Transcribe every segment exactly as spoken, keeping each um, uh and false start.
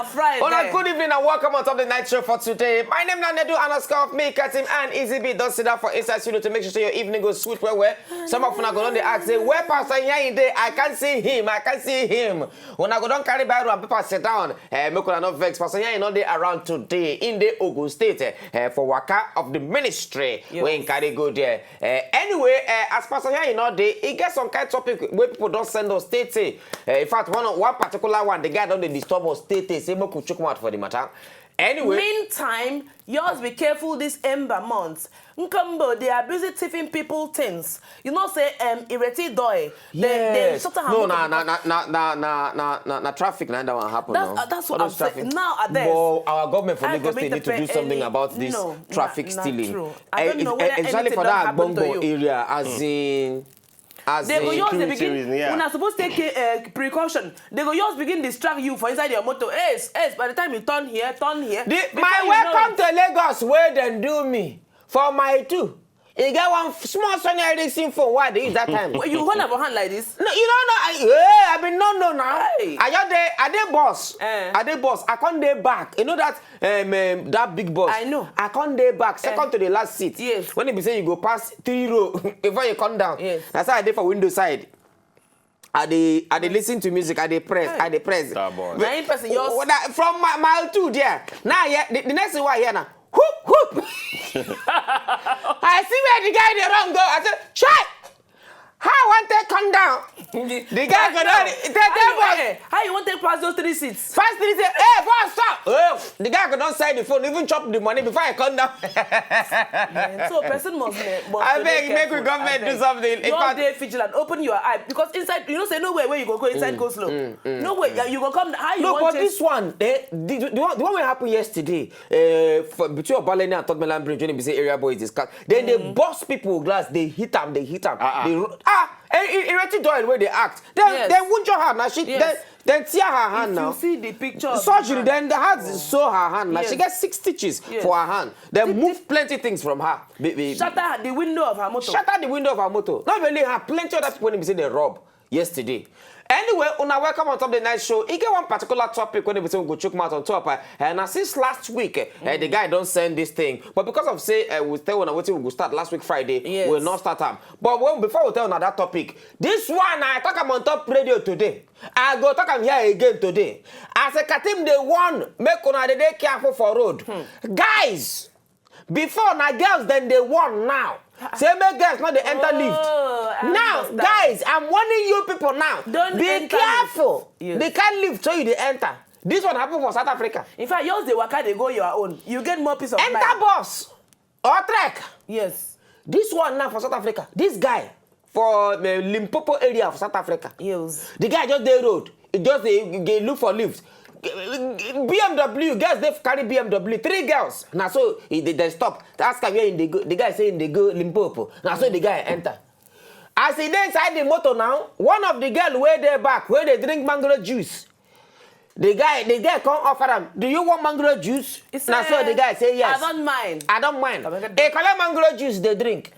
Friday. Una good evening and welcome on top the night show for today. My name na Nedu underscore of me, Katim and Easy B. Don't sit down for inside studio to make sure say your evening goes sweet well well. Some of una go don dey ask say where Pastor Yayi dey? I can't see him. I can't see him. Una go don carry biro and paper sit down. Eh, make una no vex. Pastor Yayi no dey around today. In the Ogun State eh, eh, for waka of the ministry. Yes. Wey him carry go there. Eh, anyway, eh, as Pastor Yayi no dey, e get some kind topic wey people don send us tey tey. Eh, in fact, one one particular one, the guy don dey disturb us tey tey say make we chook mouth for the matter. Anyway, Meantime, yours be careful this ember month. Nkambo, they are busy thieving people things. You know, say um, Ireti Doi. They, they yes. shut her No, mouth. na na na na na na na na na traffic na that one happen That's, now. uh, that's All what I'm those saying. Traffic. Now, are there? But our government for I Lagos can State make need to the do pe- something any- about this no, traffic na- na stealing. True. I don't Eh, know eh, whether especially anything for don that happen to Agbongbo you. Area, as in, as They go in, use the Security begin. reason, yeah. Una supposed to take uh, precaution. They go use begin distract you for inside your motor. Ace, ace. By the time you turn here, turn here. the, before my you know welcome it- to Lagos wey dem do me for my two. E get one f- small Sony Ericsson phone wey I dey use that time. Well, you hold up your hand like this. No, you don't know. I, yeah, I been no no now. Hey. I just dey, I dey boss. Eh. I dey boss. I can't dey back. You know that um, um, that big boss. I know. I can't dey back. Second to the last seat. Yes. When it be say you go pass three row before you come down. Yes. That's how I dey for window side. I dey, I dey listen to music. I dey press. Hey. I dey press. Star boy. Na him person yours. Oh, that, from my, mile two there. Now yeah, the, the next thing I hear now. Whoop whoop. I see where the guy dey run go. I say, "Try." How I want to come down? The guy go down. Tell, tell boss. Eh, how you want to pass those three seats? First thing he say, "Hey, boss, stop." Oh, the guy go don sell the phone, even chop the money before I come down. Eh, so person must, ne- must I dey beg, make we careful. government I do beg. something. In You all fact- dey vigilant. Open your eye because inside, you know, say no way where you go go inside go slow. No way. You go come. How you No, want but this one, eh, the, the, the one, the one wey happen yesterday, uh, for between Obalene and Third Mainland Bridge, when we say area boys discuss, then they burst people glass, they hit am, they hit am. Ah, ah. They ro- ah, eh, eh, Ireti Doyle wey dey act. Then Yes. then wunjo her now. She Yes. then then tear her hand If now. You see the picture. of Surgery, the then the heart Oh. sew her hand. Now she Yes. Get six stitches Yes. For her hand. Then Did- Move plenty things from her. Be- be- Shatter the window of her motor. Shatter the window of her motor. Not only her, plenty other people wey be say they rob yesterday. Anyway, una welcome on top the night show. E get one particular topic wey be say we go chook mouth on top. Uh, and since last week, uh, the guy don send this thing. But because of say uh, we tell una wetin we go start last week Friday, Yes. we no start am. But when, before we tell una that topic, this one I talk am on top radio today. I go talk am here again today. As a Katim dey warn, make una dey dey careful for road. Guys, before na girls dem dey warn now. Say make girls no dey enter lift. Oh, I Now, understand. Guys, I'm warning you people now. Don't Be enter careful. Yes. The kind lift wey you dey enter. This one happen for South Africa. In fact, yours dey waka dey go your own. You get more peace of Enter mind. Bus or trek. Yes. This one now for South Africa. This guy for uh, Limpopo area of South Africa. Yes. The guy just dey road. He just dey, dey look for lift. B M W, girls dey carry B M W. Three girls. Na so he dey, they stop. Ask am where he dey go. The guy say he dey go Limpopo. Na so the guy enter. As he dey inside the motor now, one of the girl wey dey back, wey dey drink mango juice, the guy, the girl come offer am, "Do you want mango juice?" He Na so say, the guy say yes. "I don't mind." I don't mind. Come and He collect mango juice, dey drink.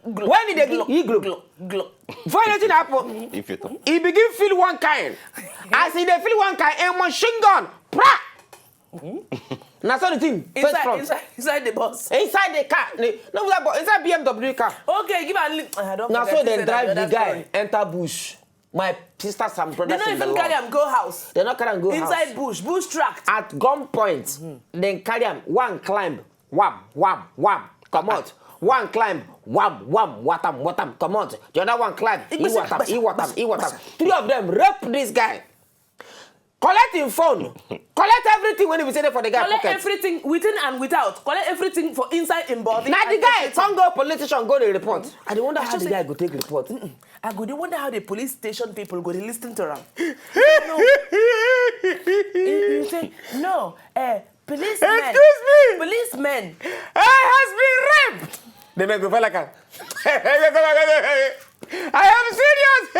When he dey, he glow. Glow, glow. Before anything happen, If you talk. He begin feel one kind. As he dey feel one kind, a machine gun, pra! Na so the thing face Inside, front. inside, inside the bus. Inside the car. No, no, but inside B M W car. Okay, give a li- I don't Na forget so this they and drive the other guy story. Enter bush. My sisters and They brothers don't in the even carry Lord. Am go house. They not carry am go Inside house. Bush, bush tract. At gunpoint, then carry am. One climb, wham, wham, wham, come out. One climb, wham, wham, watam, watam, come out. The other one climb, he Igbese, watam, he watam, he watam. Three of them rape this guy. Collect him phone. Collect everything when he be sitting for the guy Collect pocket. Everything within and without. Collect everything for inside in body. Now the And guy everything. Can't go police station go the report. I dey wonder how the say- guy go take report. I go dey wonder how the police station people go dey listen to am. You, you say no, eh, policemen. Excuse me. Policemen. I has been raped. They may go feel like a. I am serious. I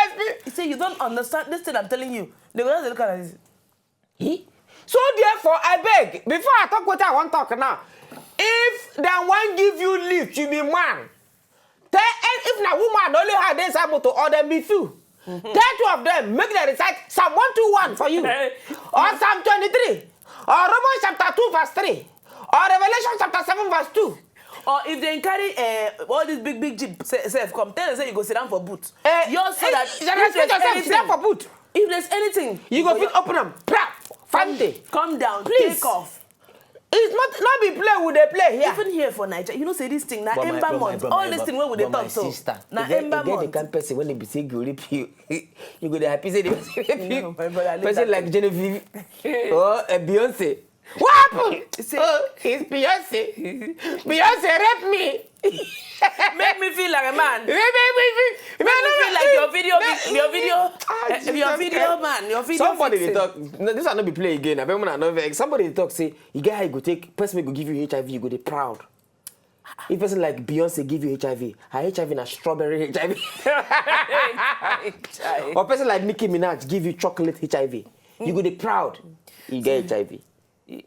has been. You say you don't understand this thing I'm telling you. They go just look at this. Eh? So therefore, I beg, before I talk what I want talk now, if dem wan give you lift, you be man. Tell, and if na woman only her dey inside motor or dem be two, Get two of them, make dem recite Psalm one two one for you, or Psalm twenty-three, or Romans chapter two verse three, or Revelation chapter seven verse two. Or if dem carry uh, all this big big jeep se- sef come, tell dem say you go sit down for boot. Eh, Just so eh, that you respect yourself, sit down for boot. If there's anything, You go fit open am, pra, fande. Come down, Please. Take off. It's not not be play we dey play here. Even here for Naija, you know say this thing na But my- ember but my- month. but my- All this but- thing wey we dey but my talk so sister, na you get- ember you get the month. Kind person when they be say go rape you, you go dey happy say the person rape you. No, my brother, leave Person that like Genevieve or uh, Beyonce. What happened? Say- Oh, it's Beyonce. Beyonce raped me. Make me feel like a man. Make me feel, no, no, Feel no, like eh, your video, no, be- your video, ah, eh, your Jesus video Christ. Man, your video. Somebody dey Fixing. Talk. No, this one no be play again. I bet when I no vex. Somebody dey talk say you get how you go take person wey go give you H I V, you go dey proud. If person like Beyonce give you H I V, her H I V na strawberry H I V. Chai. Or person like Nicki Minaj give you chocolate H I V, you go dey proud. You get H I V.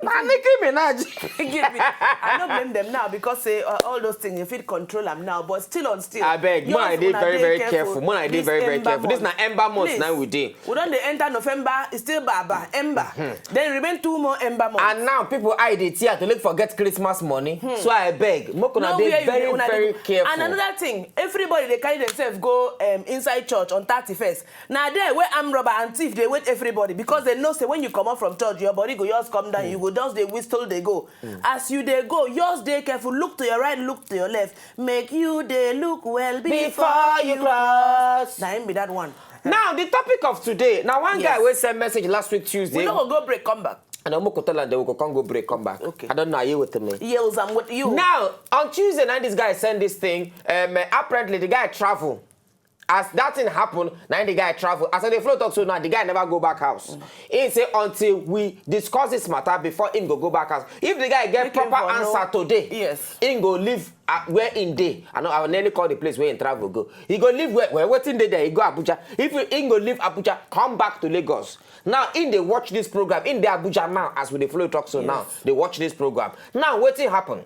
Na Nicki Minaj. Give me. I no blame them now because say uh, all those things you fit control am now, but still on still. Abeg, Yours, una dey una very dey very careful. Careful. Una dey This very very ember careful. This na month. ember month Please. Now we dey. We don dey enter November, it's still baba ember. Then remain two more ember months. And now people eye dey tear to look for get Christmas money. So I beg, make una No, dey where you very dey, una very dey- careful. And another thing, everybody dey carry themselves go um, inside church on thirty-first. Na there where armed robber and thief dey wait everybody because they know say when you comot from church, your body go just come down. You go just dey whistle dey go. As you dey go, just dey careful. Look to your right, look to your left. Make you dey look well before, Before you cross. Na him be that one. Now the topic of today. Now one guy Yes. wey send message last week Tuesday. We no go go break, come back. And Omoko tell am they will go come go break, come back. Okay. I don't know. Are you with me? Yes, I'm with you. Now on Tuesday night, this guy send this thing. Um, uh, apparently the guy travel. As that thing happen, now the guy travel. As I dey follow talk so now, the guy never go back house. He say until we discuss this matter before him go go back house. If the guy get Make him proper for answer know. Today, Yes. Him go live uh, where him dey. I know I will nearly call the place where him travel go. He go live where where wetin dey there. He go Abuja. If he, him go leave Abuja, come back to Lagos. Now him dey watch this program. Him dey Abuja now as we dey follow talk so now. They watch this program. Now wetin happen?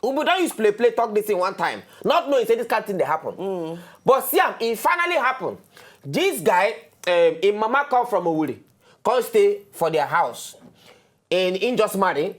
Ubu don use play play talk this thing one time, not knowing say this kind thing dey happen. But see am, e finally happen. This guy, um, him mama come from Owerri, come stay for their house. And he just marry,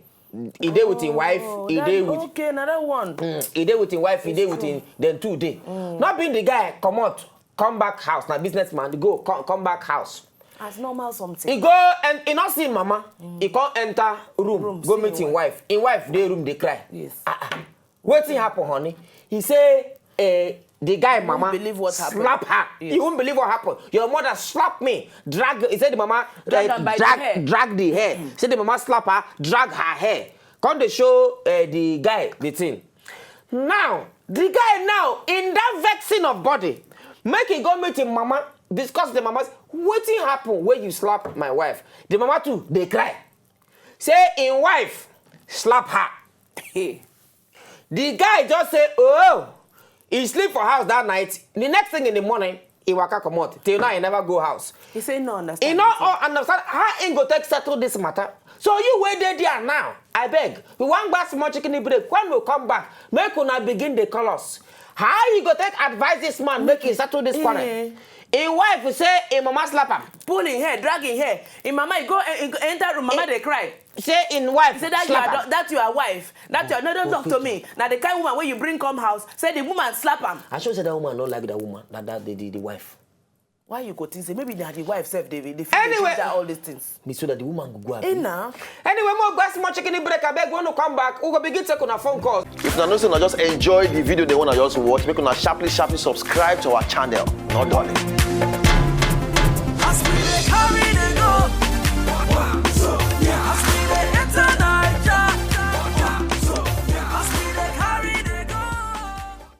he dey with him wife, he That- dey with okay, another one. Mm, he dey with him wife, he dey with him, then two day. Not being the guy comot, come back house, na businessman, go come, come back house. As normal something. He go and he not see him mama. He come enter room, Room, go see meet him him wife. Him wife dey room dey cry. Yes. Ah, ah. Wetin happen, honey? He say, eh, the guy mama believe what happened. Slap her. Yes. You won't believe what happened. Your mother slap me, drag. He said the mama Drag eh, am by the drag, hair. Drag the hair. Say the mama slap her, drag her hair. Come dey show uh, the guy the thing. Now the guy now in that vexing of body, make he go meet him mama, discuss the mama. Wetin happen wey you slap my wife? The mama too dey cry. Say him wife slap her. Hey. The guy just say, oh, he sleep for house that night. The next thing in the morning, he waka comot. Till now, he never go house. He say no understand. He no all understand how he go take settle this matter. So you wey dey there now, I beg. We wan gba small chicken break. When we come back, make una begin dey call us. How you go take advise this man make he settle this quarrel? Eh. Him wife say him mama slap am. Pull him hair, drag him hair. Him mama, he go, eh, he go enter room. Mama dey cry. Say him wife He say that you slap are am. That you are wife. That you are no don't talk to me. Now the kind woman wey you bring come house, say the woman slap am. I sure say that woman no like that woman, that, that the, the, the wife. Why you go think say maybe na the wife sef dey dey feel Anyway. Ginger all these things. Me so that the woman go go abi. Eh na. Anyway, more gba small chicken break. I beg, when we come back, we go begin take una phone calls. If una know say una just enjoy the video they wanna just watch, make una sharply sharply subscribe to our channel. No darling. As we